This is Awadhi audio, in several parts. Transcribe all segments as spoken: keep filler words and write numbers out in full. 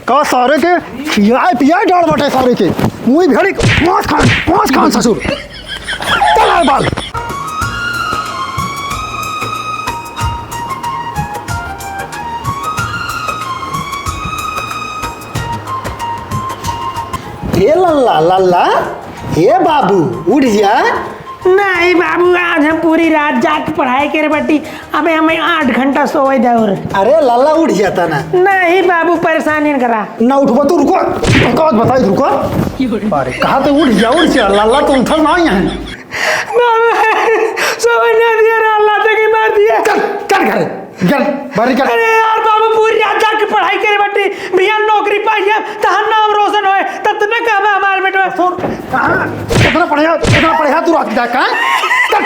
का सारे के खियाए पियाए डाल बटे सारे के। मुई भेड़ी मांस खान, मांस खान ससुर। चल आ बाल। हे लल्ला, लल्ला, हे बाबू, उठ जा। नहीं बाबू, आज हम पूरी रात जाग के पढ़ाई करे बाटी। अबे हमें आठ घंटा सोवे दे और। अरे लल्ला, उठ जाता ना। नहीं बाबू, परेशान नहीं करा। ना उठबो तो रुको, रुको, बताई रुको। अरे कहा तो उठ जा, उठ जा, लल्ला तो उठल ना यहाँ। बाबू, सोवे ना दिया रे, लल्ला तो के मार दिया। चल, चल घरे। चल, बाहर निकल। अरे यार बाबू, पूरी रात जाग के पढ़ाई करे बाटी, भैया नौकरी पाई है, तहार नाम रोशन होए, तब तो ना कहबा हमारे बेटवा। सुन, कहाँ? कितना पढ़े, कितना पढ़े तू रात जाग का? चल,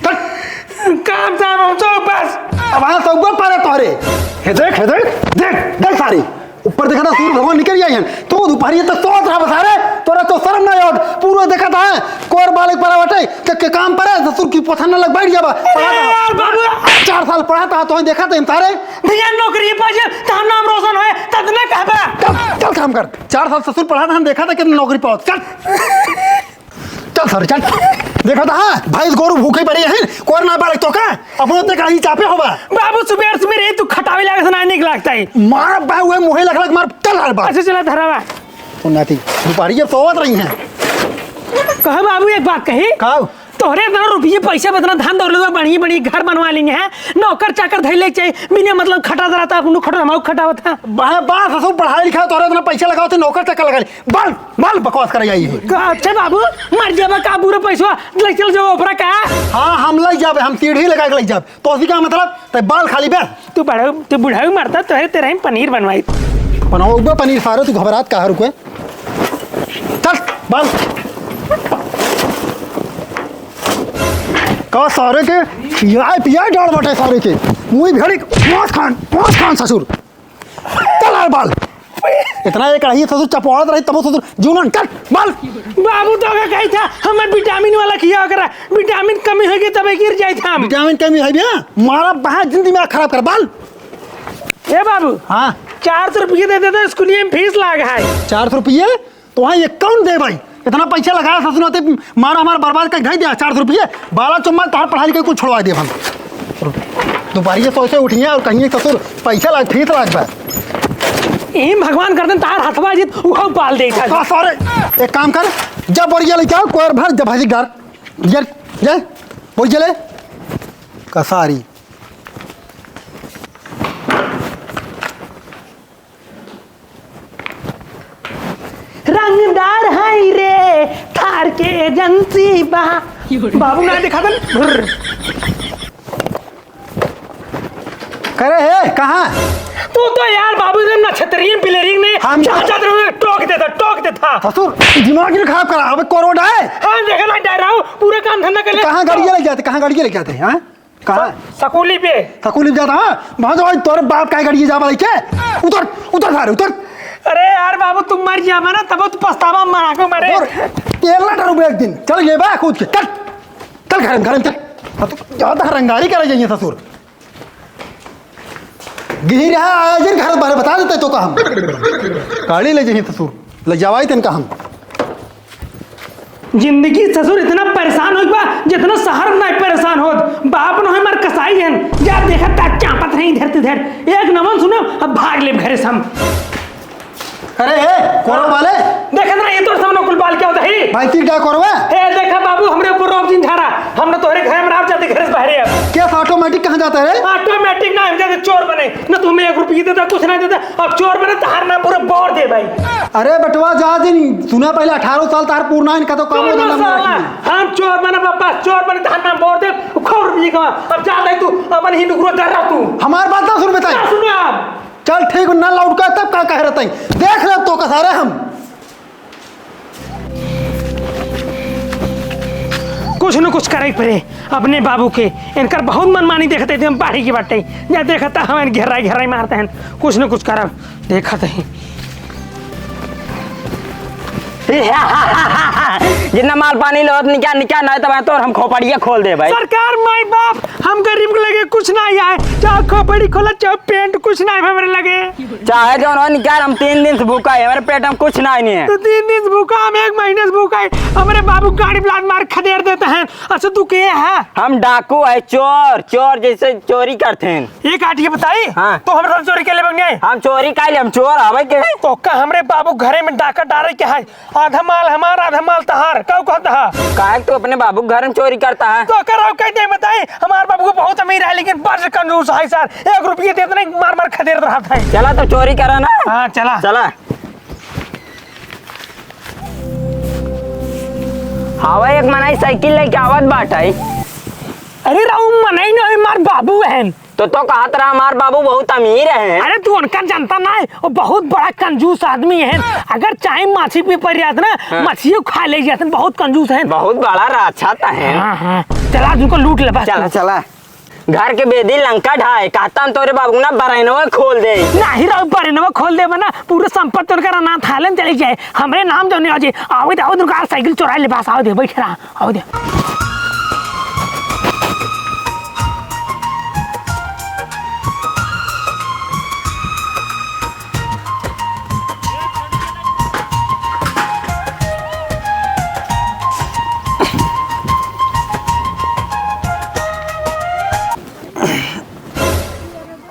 चल। काम साहब, हम चौक बस। अब हाँ, चौक बस पारे तोहरे। हे देख, हे देख, देख, देख सारी। ऊपर देखा था, सूर्य भगवान निकल आई हैं। तू दोपहरिया तक सोवत रहा बसारे, तोरा तो शर्म नहीं आवत। पूरा देखा था, कोर बालक परा बटे, के, के काम परे, ससुर की पोथन न लग बैठ जाबा। पढ़ा अरे था। यार बाबू। चार साल पढ़ा था, तो देखा था इन सारे। भैया नौकरी पा जे, तार नाम रोशन होए, तब ना कहबा। चल, चल काम कर। चार साल ससुर पढ़ा था, हम देखा था कितनी नौकरी पावत। चल। चल सर, चल। देखा था, हाँ, भैंस गोरू भूखे पड़ी हैं, कोर ना बालक तो का? अपनो ते कहीं चापे होबा। बाबू, सुबेर सुबेर ये तू खटावे लागे से ना निक लागता है। मार बा हुए मुहे लग लग मार, चल हर बार। अच्छा, चला धरावा। ओ नाती, दोपहरी जब सोवत रही हैं। कहो बाबू, एक बात कही। कहो। तोहरे इतना रुपये पैसे, इतना धन दौलत बा, बढ़िया बढ़िया घर बनवा लेंगे हैं, नौकर चाकर धैले चाहिए, बिना मतलब खटा रहता, अपनू खटा, हम खटावत है। बा, बा, ससुर पढ़ाई लिखाई, तोहरे इतना पैसा लगाओ थे, नौकर चाकर लगा ले। बाल, बाल बकवास करे जाई है। का, अच्छा बाबू, मर जाबा का बुरा पैसवा, ले चल जाओ ओपरा का? हाँ, हम ले जाबे, हम सीढ़ी लगा के ले जाबे। तो उसी का मतलब, ते बाल खाली बे। तू बड़ा, तू बुढ़ाऊ मरता, तो है तेरा ही पनीर बनवाई। बनाओ बे पनीर सारे, तू घबरात का हर कोई। चल, बाल। का सारे के खियाए पियाए डाल बटे सारे के। मुई भेड़ी मांस खान, मांस खान ससुर। चल आ बाल। इतना एक रही ससुर चपौड़त रही तबो ससुर जूनन चल बाल। बाबू तो का कही था हमें विटामिन वाला खिया करा, विटामिन कमी होगी तबे गिर जाए था हम। विटामिन कमी है भैया, मारा बहा जिंदगी में खराब कर बाल। ए बाबू। हाँ। चार सौ रुपये दे देते स्कूलिया में फीस लाग है। चार सौ रुपये? तो वहाँ ये कौन दे भाई? इतना पैसा लगाया ससुर नाते मारा हमारा बर्बाद कर धई दिया चार सौ रुपये। बाला चुम्मा तार पढ़ाई लिखाई कुछ छोड़वा दे हम। दोपहरिए सौ से उठिए और कहिए ससुर पैसा लाग फीस लाग बा। ए भगवान कर दे तार हथवा जीत उहो पाल दे था। का सारे एक काम कर, जब बोरिया लेके आओ कोयर भर जब भाजी डार। ये, ये, बोरिया ले। कसारी। रंगदार है रे, थार के एजेंसी बा। बाबू ना दिखा दन। भुर्र। करे है, कहाँ? तू तो यार बाबू एकदम नक्षत्रीय पिलेरिंग ने हम चाचा तेरे टोक देता, टोक देता। ससुर, दिमाग नहीं खराब करा, अबे कोरोना है। हाँ, देखा ना, डर रहा हूँ, पूरा काम धंधा कर ले। कहाँ गाड़ियाँ ले जाते, कहाँ गाड़ियाँ ले जाते हैं, हाँ? कहाँ? स-, सकूली पे। सकूली पे जाता, हाँ? वहाँ तो भाई तोरे बाप का गाड़ी जावा लेके। उतर, उतर सारे, उतर। अरे यार बाबू, तुम मर जावा ना, तब तू पछतावा मना को मरे। उतर। तेल ना डरो एक दिन। चल ये बा खुद के। चल। चल घर में, घर में चल। अब तू ज्यादा रंगारी करे जाइए ससुर। गिरी रहा, आज घर बारे बता देते तो का हम। गाड़ी ले जाइए ससुर। ले जावाई तन का हम। जिंदगी ससुर इतना परेशान होत बा, जितना शहर में नहीं परेशान होत। बाप न हमार कसाई हन, जा देखत ता चापत रही धरती धर। एक नमन सुनो, अब भाग लेब घरे से हम। अरे ए, कोरो वाले। देखत रही तो सामने कुल बाल क्या होता है? भाई तीर क्या कोरो है? ए, देखा बाबू, हमरे ऊपर रोब जिन झाड़ा। हम न तोहरे घर में रात जाते घर से बाहरे अब। क्या automatic कहाँ जाता है रे? Automatic ना, हम जाते चोर बने। न तुम्हें एक रुपये देता, कुछ नहीं देता। अब चोर बने, तहार नाम पूरा बोर दे भाई। अरे बेटवा, जा दिन सुना पहले, अठारह साल तार पूर्ण है, इनका तो काम चोर धंधा ना साला, नहीं। हम चोर बने बाबा, चोर बने, तहार नाम बोर दे, खूब रुपये कमा। अब जा भाई तू, अपन ही नुकरो डर रहा तू। हमार बात ना सुन बेटा। ना सुनो आप। चल ठीक, ना लौट का तब का कह रहे तई। देख ले तो का सारे हम। कुछ न कुछ करे पड़े अपने बाबू के। इनकर बहुत मनमानी देखते थे हम बाहरी की बाटे। या देखता हमें घेराई घेराई मारते हैं। कुछ न कुछ करब, देखत ही। जितना माल पानी लेवत निकाल, निकाल, नहीं तो मैं तो हम खोपड़िया खोल देबे। सरकार, माई बाप, हम गरीब के लगे कुछ नहीं है, चाहे खोपड़ी खोला, चाहे पेंट, कुछ नहीं है हमरे लगे। चाहे जौन हो निकाल, हम तीन दिन से भूखा है, हमरे पेट में कुछ नहीं, नहीं है। तो तीन दिन से भूखा, हम एक महीने से भूखा है। हमरे बाबू गाड़ी पे लात मार खदेड़ देते हैं। अच्छा, तू के है? हम डाकू है, चोर, चोर जैसे चोरी करते हैं। एक आठ ये बताई, हाँ। तो हमरा चोरी के लिए बन गए? हम चोरी का लिए, हम चोर आवे के? तो का हमरे बाबू घरे में डाका डारे के है? आधा माल हमार, आधा माल तहार। का कहत हा? काहे तू अपने बाबू के घर में चोरी करता है? तो कर कह दे बताई, हमार बाबू को बहुत अमीर है, लेकिन बड़ कंजूस है सर। एक रुपये देत नहीं, मार मार खदेड़ रहा था। चला तो चोरी करा ना। हाँ, चला। चला। हवा एक मनाई साइकिल लेके आवत बाटे। अरे राऊ, मनई नहीं, मार बाबू हैं। तो, तो कहत रहा हमार बाबू बहुत अमीर हैं। अरे तू उनका जानता ना है, वो बहुत बड़ा कंजूस आदमी है। अगर चाहे माछी भी पड़ जात ना, हाँ। मछियो खा ले जात, बहुत कंजूस है। बहुत बड़ा राक्षस है। हाँ, हाँ। चला, तुमको लूट ले बस। चला, चला। घर के बेदी लंका ढाए, कहता हम तोरे बाबू ना बरैनवा खोल दे। नहीं रहो, बरैनवा खोल दे ना, पूरे संपत्ति उनका अनाथालय में चली जाए। हमरे नाम जो नहीं हो जाए, आवे दे, आवे दे, उनका साइकिल चुरा ले, बस आवे दे, बैठ रहा, आवे दे।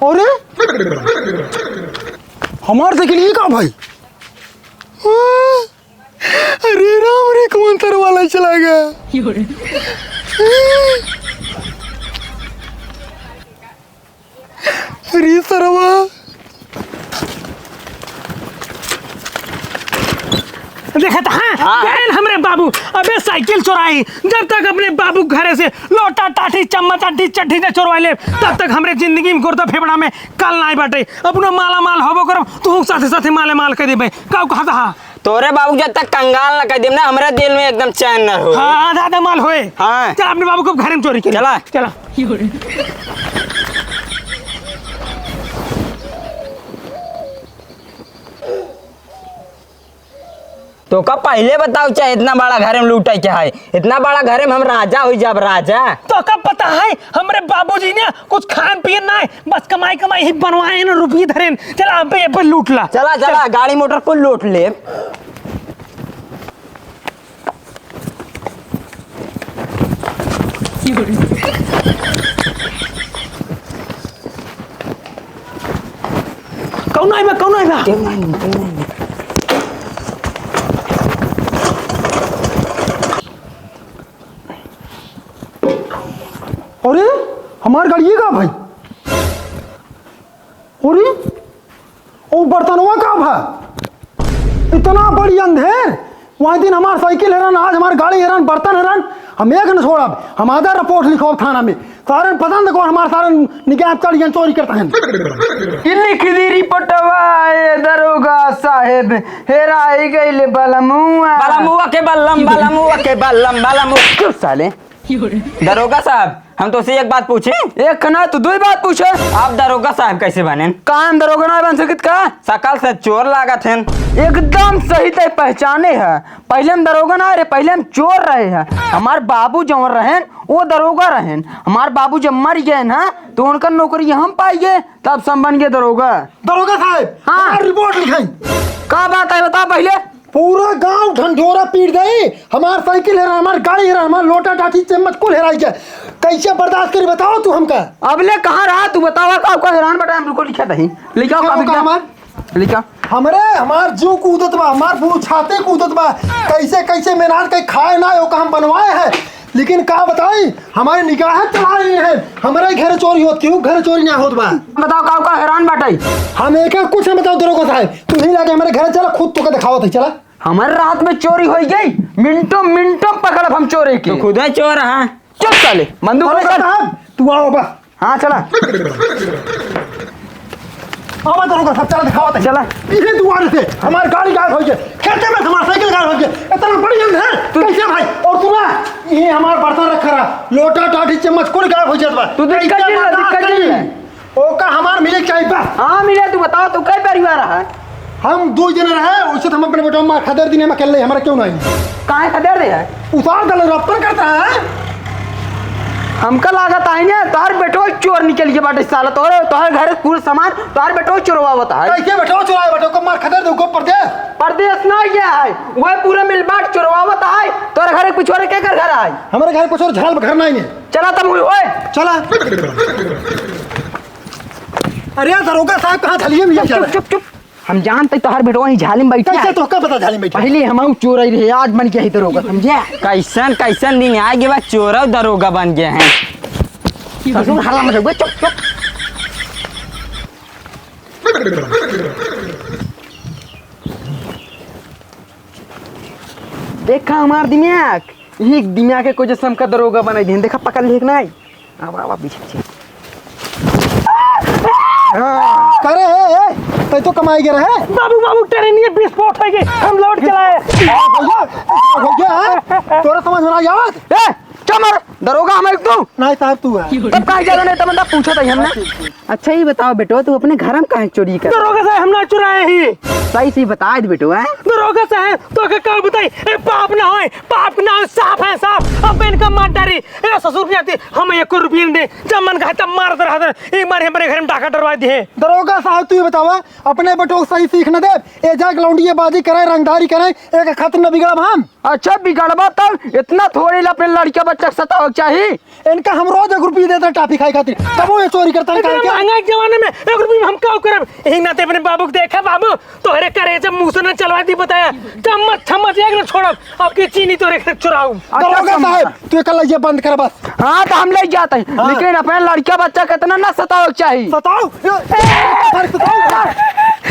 अरे, हमार साइकिल ये का भाई? अरे राम रे, कौन तरवाला चला गया? अरे सरवा। देखत हाँ, हाँ। गएन हमरे बाबू, अबे साइकिल चोराई, जब तक अपने बाबू घरे से लोटा, टाठी, चम्मच, अंटी, चट्टी न चोरवा ले, तब तक हमरे जिंदगी में गुर्दा फेफड़ा में कल नाई बाटे। अपनो माला माल होबो करब, तू साथे साथे माले माल कर देबे। का कहत हा? तोरे बाबू जब तक कंगाल न कर देब ना, हमरे दिल में एकदम चैन न हो। हाँ, आधा आधा माल होए। हाँ। चल अपने बाबू को घरे में चोरी कर। चला। चला। तो का पहले बताओ, चाहे इतना बड़ा घरे में लूटे के है, इतना बड़ा घरे में हम राजा हो जाब, राजा। तो का पता है, हमरे बाबूजी ने कुछ खान पिए ना है, बस कमाई कमाई ही बनवाए हैं ना, रुपये धरे हैं। चला, अब ये पर लूट ला। चला, चला, चल। गाड़ी मोटर कुल लूट ले। कौन आइबा, कौन आइबा? केहू नाही, केहू नाही। अरे, हमार गाड़िए का भाई? अरे, ओ बर्तनवा का भा? इतना बड़ी अंधेर, वही दिन हमार साइकिल हेरन, आज हमार गाड़ी हेरन, बर्तन हेरन, हम एक न छोड़ब, हम आधा रिपोर्ट लिखवाब थाना में। सारन पता न को हमार सारन निकाह चढ़ गए, चोरी करता है। कि लिख दी रिपोर्टवा ए दरोगा साहेब, हेराई गइल बलमुआ। बलमुआ के बल्लम, बलमुआ के बल्लम, बलमुआ। चुप साले। दरोगा साहब, हम तोसे एक बात पूछी? एक ना, तू दुई बात पूछे। आप दरोगा साहब कैसे बने? का हम दरोगा ना बन सकित का? सकल से चोर लागत हैं। एकदम सही तय पहचाने है। पहले हम दरोगा ना रहे, पहले हम चोर रहे हैं। हमार बाबू जौन रहेन, वो दरोगा रहेन। हमार बाबू जब मर गए ना, तो उनका नौकरी हम पाई गए, तब से हम बन गए दरोगा। दरोगा साहब, हाँ। हमार रिपोर्ट लिखाई। का बात है, बता पहले। पूरा गांव ढंढोरा पीट गई। हमार साइकिल हेरा, हमार गाड़ी हेरा, हमार लोटा टाठी चम्मच कुल हेराई गया। कैसे बर्दाश्त करी बताओ तू हमका? अब ले कहाँ रहा तू बतावा, का, का हैरान बटा हम रुको लिखा दही। लिखा का का लिखा? हमार? लिखा। हमरे, हमार जीव कूदत बा, हमार पूरा छाती कूदत बा। कैसे, कैसे मेहनत के खाए ना, ओका हम बनवाए हैं। लेकिन का बताई, हमारे निगाह चला रही है, हमारे घर चोरी होत, केहू घर चोरी ना होत बा। बताओ, का, का हैरान बाटे? हम एक कुछ हम बताओ दरोगा साहब, तू ही लाके हमारे घर चला, खुद तोके दिखावत है, चला। हमारे रात में चोरी हो गई, मिनटों, मिनटों पकड़ब हम चोरी के। तो खुद ही चोर है। चुप साले, बंदूक दरोगा निकाल। साहब, तू आओ बा। हाँ, चला। आवा दरोगा साहब, चला दिखावा तनी। चला। इहे दुआरे से हमार गाड़ी गायब हो गया, खेते में से हमार साइकिल गायब हो गया। इतना बड़ी अंधेर, तू कैसे भाई? और तू ना, ये हमार बर्तन रखा रहा, लोटा, टाठी, चम्मच, कुल गायब हो जात बा। तू दिक्कत कैसे नहीं ला, बर्दाश्त दिक्कत करी? नहीं ला। ओका हमार मिले के चाहिए बा। हाँ, मिले, तू बताओ, तू कै परिवार है? हम दो जने रहे, वैसे तो हम अपने बेटवा मार खदेड़ दीन, हम अकेले, हमरा क्यों नहीं? काहे खदेड़ दे है? उतार दे, रप्पन करता है। हमका लागत है ना, तोहर बेटवा चोर निकल के बाटे साला, तोहरे, तोहर घर पूरा सामान तोहर बेटवा चोरवावत है। कैसे बेटवा चोराए? बेटवा को मार खदेड़ दे, को परदेस। परदेस ना गया है, वह पूरा मिलबाट चोरवावत है, तोहर घर के पिछोरे के कर घर है? हमारे घर के पिछोरे झाल घर नहीं है। चला तब हुई ओए। चला। अरे यार, दरोगा साहब कहाँ झालिए में चुप, चुप, चुप। हम जानते तोहर बेटवा ही झाली में बैठा कैसे है। तोहका पता झाली में बैठा? पहले हम चोर रहे, आज बन गया ही दरोगा, समझे? कैसन, कैसन दिन आ गया, चोर और दरोगा बन गए हैं। ससुर हल्ला मत हुए, चुप, चुप। देखा हमार दिमाग, यही दिमाग के कोई जैसे हमका दरोगा बनाई देन। देखा पकड़ लिख नहीं। अब, अब, अब पीछे, पीछे। हाँ, करे, ए, ए, तै तो कमाई के रहे। बाबू, बाबू, ट्रेन ये विस्फोट हो गई, हम लौट के लाए। भैया, भैया, हाँ? तोरा समझ में ना आवत? ए, क्या मार? दरोगा हम एक तू? नहीं साहब, तू है। तब कहाँ जा रहे हैं? तब बंदा पूछा था हमने। अच्छा, ये बताओ बेटो, तू अपने घर में काहे चोरी कर? दरोगा साहब, हम ना चुराए ही। सही से बता दे बेटो, हैं? दरोगा साहब, तो का, का बताई? ए, पाप ना होए, पाप ना होए, साफ है, साफ। अब इनका मार डारी। ए, ससुर के आते, हम एको रुपये न दे। जब मन कहा, तब मारत रहत। एक बार हमरे घर में डाका डरवा दिए। दरोगा साहब, तू ये बतावा, अपने बेटो को सही सीख न दे। ए, जाके लौंडिया बाजी करे, रंगदारी करे, एक खातिर न बिगड़ब हम। अच्छा, बिगड़बा तब इतना थोड़ी ला अपने लड़का बच्चा के सतावे के चाही। इनका हम रोज एक रुपया देते हैं टॉफी खाए खातिर, तब वो ये चोरी करता है, इतना कहाँ के? महंगा के जमाने में एक रुपया में हम का करब? यही नाते अपने बाबू को देखा, बाबू, तोहरे करेजा मुँह से न चलवा दी, बताया, चम्मच, चम्मच एक न छोड़ब, अब की चीनी तोहरे घर चुराऊ। अच्छा, दरोगा समझा। साहब, तू एक लइया बंद कर बस। हाँ, तो हम ले जाते हैं, हाँ। लेकिन अपने लड़का बच्चा कितना ना सतावे के चाही। सताओ? ए, ए, सताओ?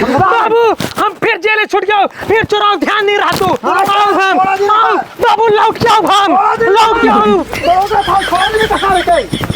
बाबू, हम फिर जेले छूट जाओ, फिर चुराओ, ध्यान नहीं रहा तू। हाँ, आओ हम, छोड़ा दे आओ, ना। बाबू, लौट के आओ हम, छोड़ा दे ना। लौट के आओ। दरोगा साहब, छोड़ा दे ना, कहाँ रहते हैं?